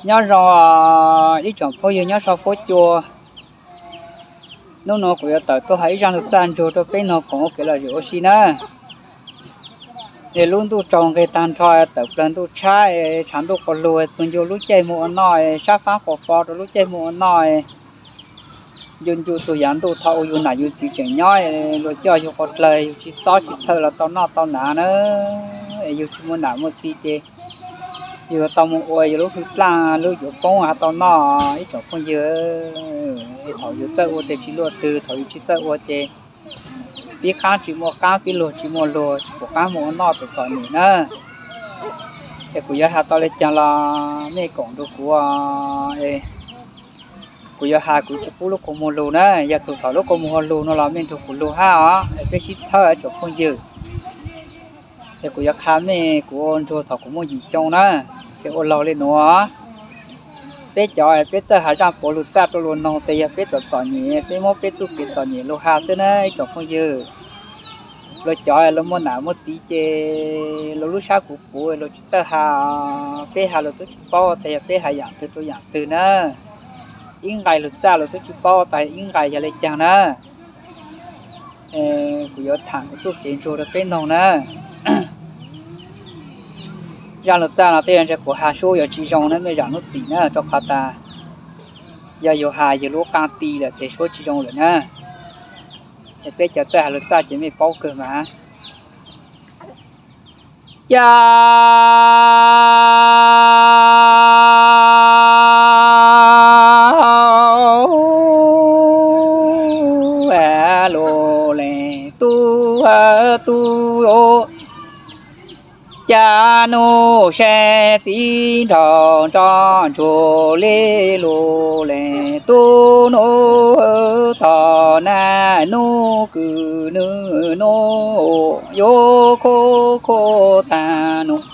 Nyob zoo ib tsoom phooj ywg nyob saum fuab cua. Hnub no kuv yuav tawm tuaj hais ib zaj lus txaj ntsuag rau peb mloog koom ua kev lom zem ua si na. Es lub ntuj tsaus nqig tag nrho, tawm plaws ntuj tshab, tshav ntuj quas lug, txug ncu lub caij moog ua noj, sab faab quas fo rau lub caij moog ua noj. Ncu ncu txug yav ntuj thaum ub yug nam yug txiv tseem nyob, luag coj yug quas dlawg, yug tsi txob tsi txhawj los tau noj tau hnav na. Es yug tsi muaj nam muaj txiv ces yug tau moog ua yug lub fwj dlaaj lub cuav poob has tau noj ib tsoom phooj ywg. Es thaum yug txawj ua ces tsi luaj twg, thaum yug tsi txawj ua ces pib qaab tsi muaj qaab, pib luag tsi muaj luag, tsi pum qaab moog ua noj txom txom nyem na. Es kuv yuav has tau le caag los mej koom nrug kuv. Kuv yuav has kuv tsi pub lub kua muag lug na, yog txug thaum lub kua muag lug no los mej nrug kuv lug hab os, es peb sib txhawb ib tsoom phooj ywg. Es kuv yuav qha mej kuv ua ntsuag thaum kuv muaj yim xyoo na, ces ua laug le nuav. Peb cov peb txawj has zaaj puav lug txaj rau luag noog tes yog peb txom txom nyem, peb muab peb txuj kev txom nyem lug has xwb na ib tsoom phooj ywg. Luag cov luag muaj nam muaj txiv ces luag lub sab puv puv luag tsi txawj has, peb has luag tub tsi paub tas yog peb has yaam twg rau yaam twg na. Ib nqai lug txaj luag tub tsi paub tas ib nqai yog le caag na. Kuv yuav thaam kuv txuj kev ntsuag rau peb noog na. Zaaj lug txaj no tej zaum ntshe kuv has sub yuav tsi zoo na, mej zaam lub txim na, rau qhov tas yog yug has yug lub qaa ti lawm tes sub tsi zoo lawm na. Es peb cov txawj has lug txaj ces mej paub kawg mas. Cas lug lees tub tub, cas nuj saib txiv nraug ntso ntsuag le. Lug lees tub nuj tog naj nuj kws nwg nuj yuav khuj khuj taag nuj.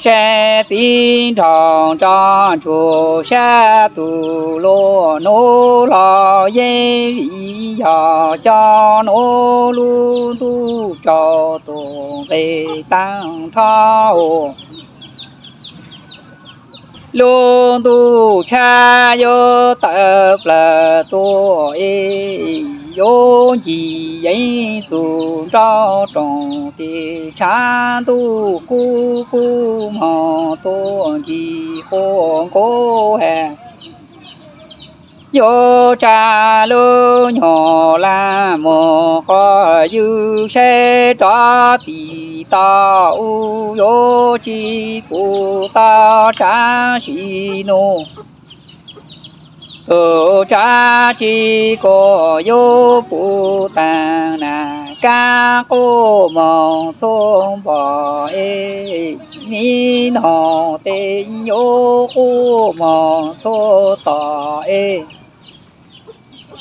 Saib txiv nraug ntso ntsuag sab tug luaj nuj los yeej vim yog xyoo nuav lub ntuj tsaus tus nqeg taag nrho. Lub ntuj tshab yuav tawm plawg tuaj es yuav ncig yeev txug nraub roog, tes tshav ntuj kub kub moog tuaj ncig quas nkaus has. Yuav tsa lub nyuag laj moog qos ywg saib rov tis tau ub, yuav tsi pum tau tshav sim nuj. Tug tshav tsi kuas yuav pum taag nas, kaab quaj moog txhua npog es, mi noog tes yuav quaj moog txhua tom es.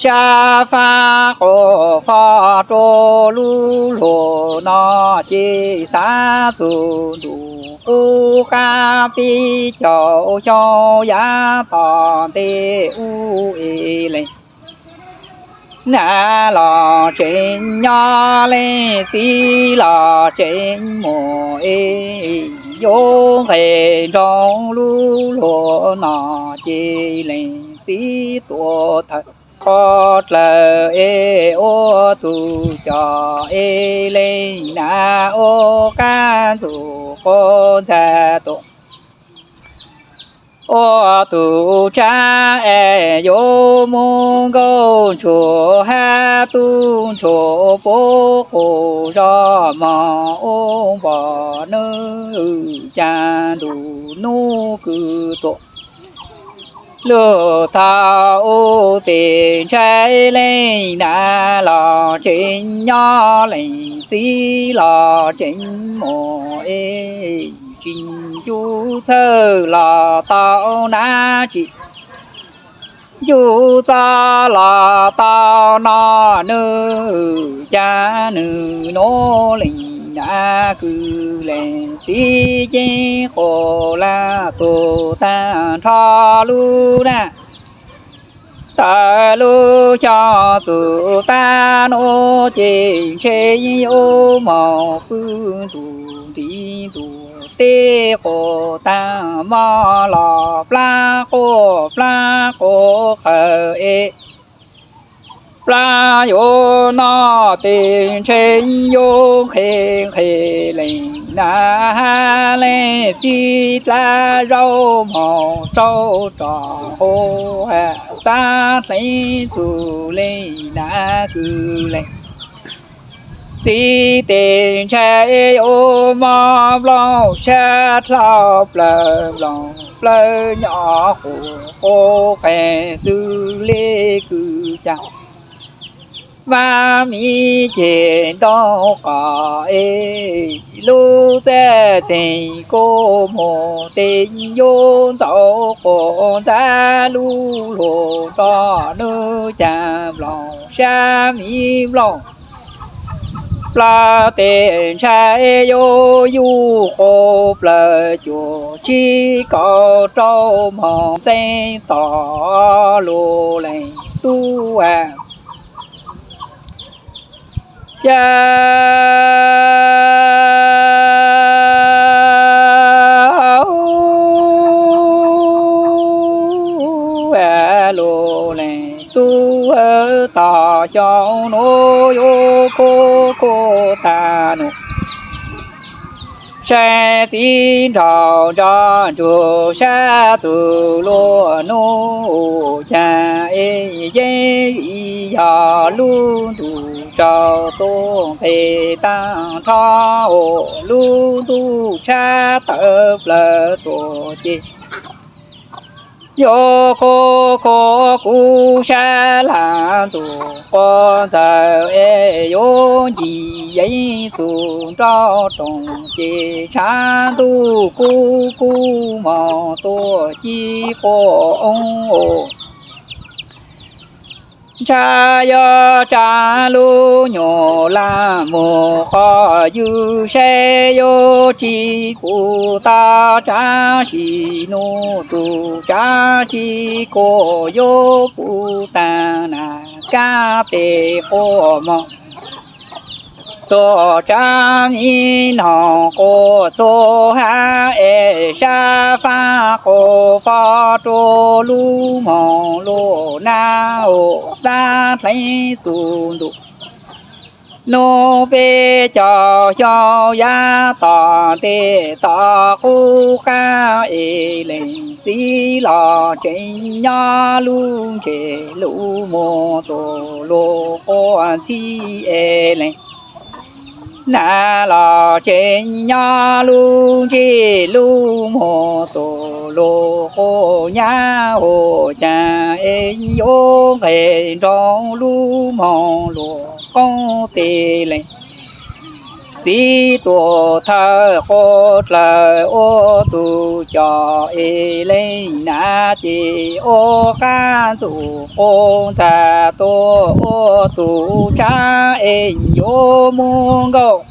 Sab fab quas fo rua lub luag no, ces xav txug ntuj qub qaab peb caug xyoo yav tom ntej ub es leej. Nam los tseem nyob, leej txiv los tseem mus es, yuav nqeg nroo lub luag no, ces leej txiv tuam thawm quas dlawg es ua tug coj es leej nam ua qaab ntug quas ntxag tuaj. Ua tug tshav es yuav muab nkauj ntsuag hab tub ntsuag puab quas zog moog ua npog nwj, cas ntuj nub kws tuaj. Lug thaum ub tes ntshai leej nam los tseem nyob, leej txiv los tseem mus es, tsis ncu txhawj los tau hnav, tsis ncu txob los tau noj, nwj cas nwj nuav leej nam kws leej txiv ceeb quas laj tug taag nrho lub naj. Tawm lub xyoo txug taag nuav ces ntshe yuav moog pw ntuj Txiv ntuj teb quas taag mog los plab quas plab quas qawm es, plab yuav noj tes ntshe yuav nqhis nqhis leej na, hab leej txiv dlaab zaub moog rau rog huv, xaav dleev txug leej na kws leej. Txiv tes ntshai yuav mob nplooj sab dlhau plaws nplooj plawg nyob qus qus qees xws le kws ca. Mab miv ceg ntaub qos es, lub txaj txeeg kuj moog tes yuav ntxaus quas ntxav lub luag nroj nub ca nplooj sab miv nplooj. Plab tes ntshai yuav yug quas plaws cuaj tsib kaum rau moog txeeb tom lug leej tub ca. Lug leej tub tog xyoo nuav yuav kuj kuj taag nuav. Saib txiv nraug ntso ntsug sab tug luag nub ca es, yeej vim yog lub ntuj tsaus tuaj nqes taag nrho, lub ntuj tshab tawm plaws tuaj ces, yuav khuv khuv kuv sab laj ntxuj quas ntxawm es, yuav ncig yeev txug nraub roog ces, tshav ntuj kub kub moog tuaj ci quas oob. Ntshav yuav tsa lub nyuas laj mug qhov ywg saib yuav tsi puv tag, tshav sim nub tug tshav tsi kuj yuav puv taag na, kab tes quas moog txug tshav miv noog quas txhua hab es, sab faab quas fob rua lub moog lug nab ua, xaav dleev txug ntuj nub peb caug xyoo yav tom ntej tom qub qaab es, leej txiv los tseem nyob lub ntsej lub muag tuaj lug quas ntxhib es leej. Nab los tseem nyob lub ntsej lub muag tuaj lug quas nyab ua caag es, yuav nqeg nroo lub moog lug qoob tes leej. Txiv tuaj thawj quas dlawg ua tug coj es, leej nab ces ua qaab ntxuj quas ntxag tuaj ua tug tshav es, yuav muab nkauj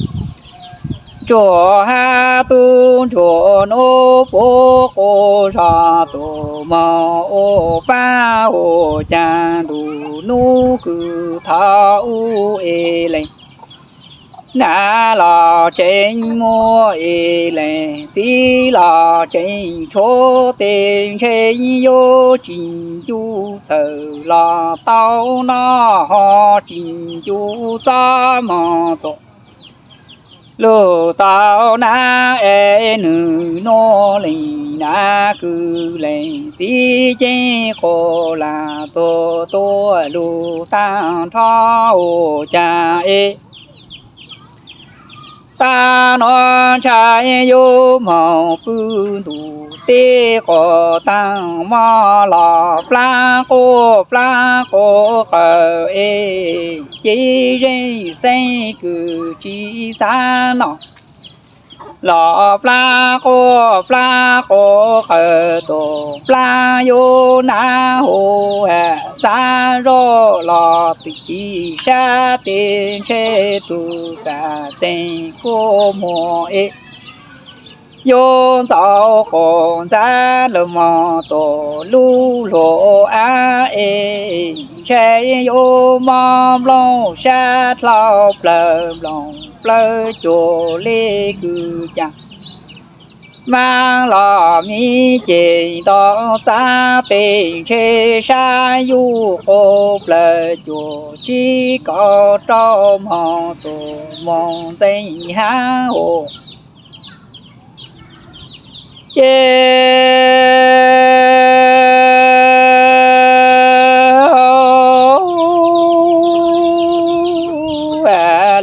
ntsuag hab tub ntsuag nub puab quas zog tuaj moog ua paab ua caag ntuj nub kws thaum ub es leej. Nab los tseem muaj es leej, txiv los tseem tshuav tes ntshe yuav tsis ncu txhawj los tau noj ho tsis ncu txob moog tuaj lug tau nab es, nwg nuav leej nab kws leej txiv ceeb quas lam tuaj tuaj lug taag nrho ua caag es. Taag nuav ntshai yuav moog pw ntuj teb quas taag mob los plab quas plab quas qawm es, ces zeej xeeb kws tsis xaav noj los plab quas plab quas qawm tuaj, plab yuav nab hu xaav zoj los twm chim sab tes ntshe tug txaj txeeg kuj muag es, yuav ntxaus quas ntxav lawm moog tuaj lub luag av es, ntshe yuav mob nplooj sab dlhau plaws nplooj plaub cuag li kwv cas. Mab los miv ces nto txab tes ntshe sab yuj qub plaub cuag tsib kaum rau hmo tus moos ntxeev hav ua ces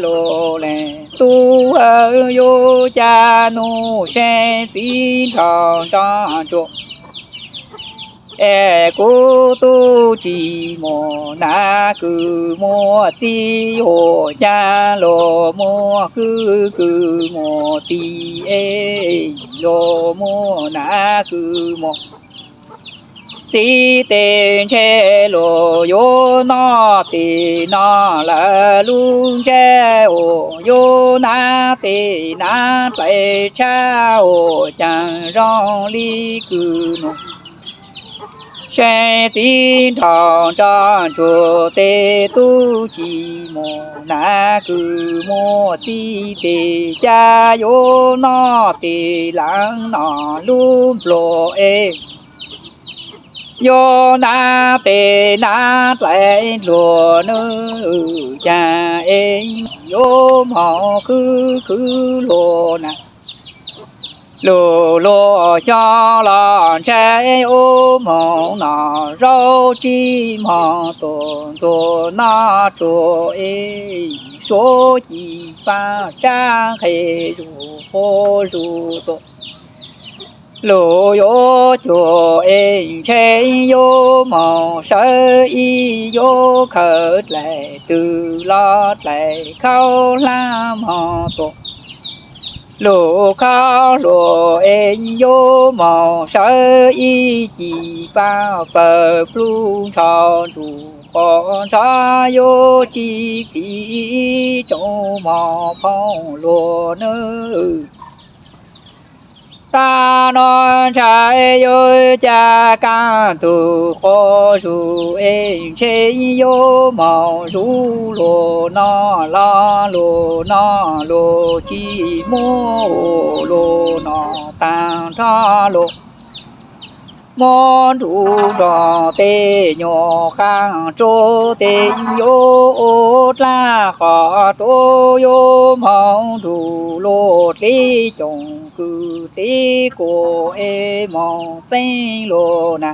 lus leej tub yuav cas nuj seej txiv nrog ntsoj ntsuag. Es kuv tub tsis muaj nam kws muaj txiv ua cas los muaj kwv kws muaj tij es los muaj nam kws muaj txiv tes ntshe los yuav noj tes noj lawm lub ntsej uas yuav nam tes nam dlaim tshaj ua cas zoo li kws nuj seej txiv nrog ntsoj ntsuag tes tub tsis muaj nam kws muaj txiv tes cas yuav noj tes lav noj lub npluag es yuav nam tes nam dlaim npluag nws cas es yuav moog khwv khwv luag na. Lug luag xyov los ntshai ua moog noj zaub tsis moog tuaj ntxuag noj tsuag es suav ci pab tsab nqe zuj quas zuj tuaj. Lug yuav cuag es ntshe yuav moog sawv ib yuav khawm dlaim twg los dlaim khaub hlab moog tuaj. Lug khaub hluas es yuav moog sawv ib ci pab pawg plub ntsho ntsuj pom ntsho yuav tsis phiv tsoom mos phooj luag nawb. Tag no ntshai yuav cas kaaj tug quas zug es ntshe yuav moog zuv luag noj los luag noj luag tsis muab ua luag noj taag nrho luag muab nrug nrog tej nyuag qaab tsuab tes yuav ua dlaab qhov tsuab yuav moog nrug luag dleb coom kws dleb kuas es moog txeeb luag na.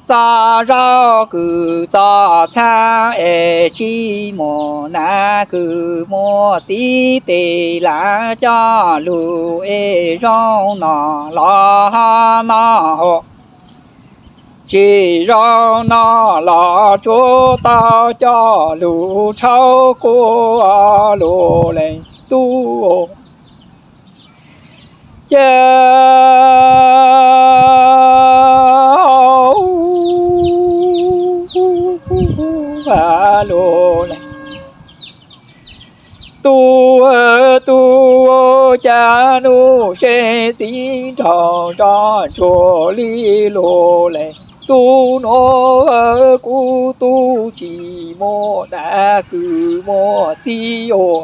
Txoj zaub kws txoj txhaab es tsis muaj nam kws muaj txiv tes lav coj lug es zoo noj los ho noj huv, tsis zoo noj los tsuav tau coj lug rhaub kuv lug leej tub. Ces lug leej tub, tub, cas nuj seej txiv nrog ntsoj ntsuag li lug leej tub nuav, kuv tub tsis muaj nam kws muaj txiv ua.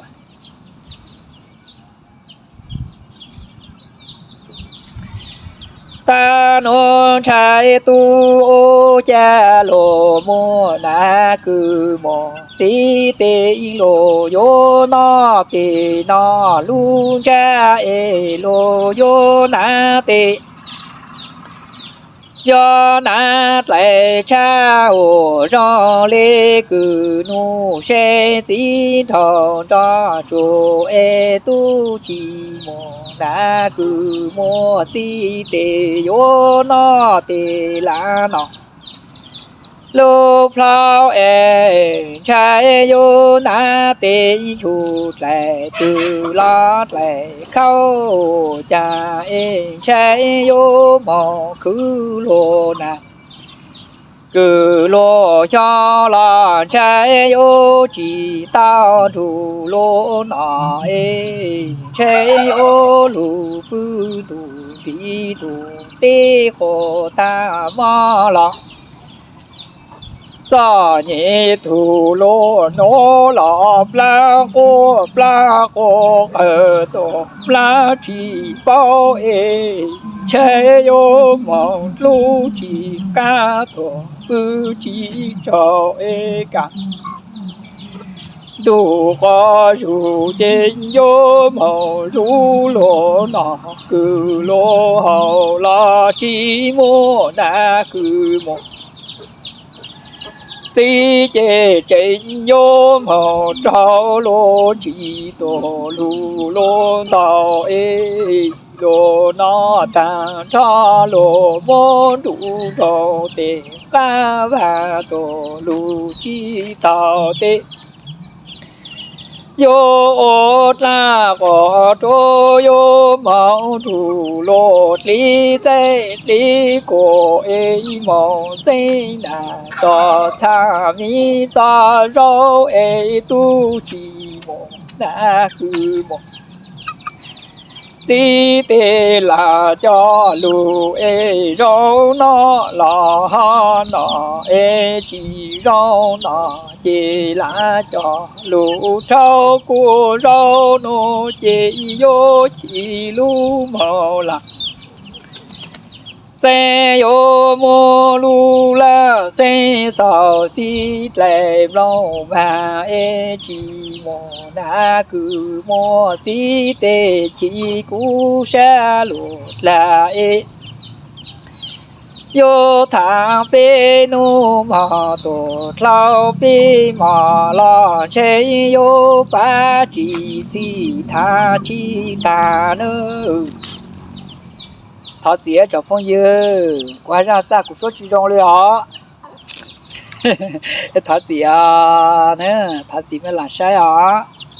Tag nuav ntshai tub ua cas luag muaj nam kws muaj txiv tes luag yuav noj tes noj lub ntsab es luag yuav nam tes yuav nam dlaim tshab ua zoo le kws nuj seej txiv nrog ntsoj ntsuag es tub tsis muaj nam kws muaj txiv tes yuav noj tes lav noj lub plhaub es ntshai yuav nam tes nrug dlaim twg los dlaim khaub cas es ntshai yuav moog khwv luag na. Kws luag xyov los ntshai yuav tsis tau nrug luag noj es ntshai yuav lug pw ntuj nrim ntuj teb quas tag mog los Txom nyem tug lug nuav los plab quaj plab quaj qawm tuag plab tsis paub es, ntshai yuav moog dlub tsis qab tuag pw tsis tsaug es kam. Ntuj quas zug ces yuav moog zug luag noj kws luag haus los tsis muaj nab kws muag. Txiv ces tseem yuav moog raug luag tsis tuag lug luag ntaus es, luag noj taag nrho luag muab nruj nrug tes qab vaag tuag lug tsis txaus tes. Yuav ua dlaab quas ruab yuav moog nrug luag dlib txeeb dlib kuas es moog txeeb nag txog txhaj miv txog zaub es tub tsis muaj nab kws muag. Txiv tes lam coj lug es zaub noj los ho noj es tsis zaub noj ces lam coj lug rhaub kuas zaub nuav ces yuav chim lub moog lawm. Xeeb yuav muab lub laj xeeb xaus xib dlais mloog mas es tsis muaj nab kws muag. Txiv tes chim kuv sab lug dlaag es, yuav thaam peb nub mog tuam dlhau peb mog los ntshe yuav pab tsis txhij thaam tsis taag nawb. Thov txim tsoom phooj ywg, kuv haj zaj txaj kuv suab tsis zoo li os. Thov txim os, thov txim mej lam saib os.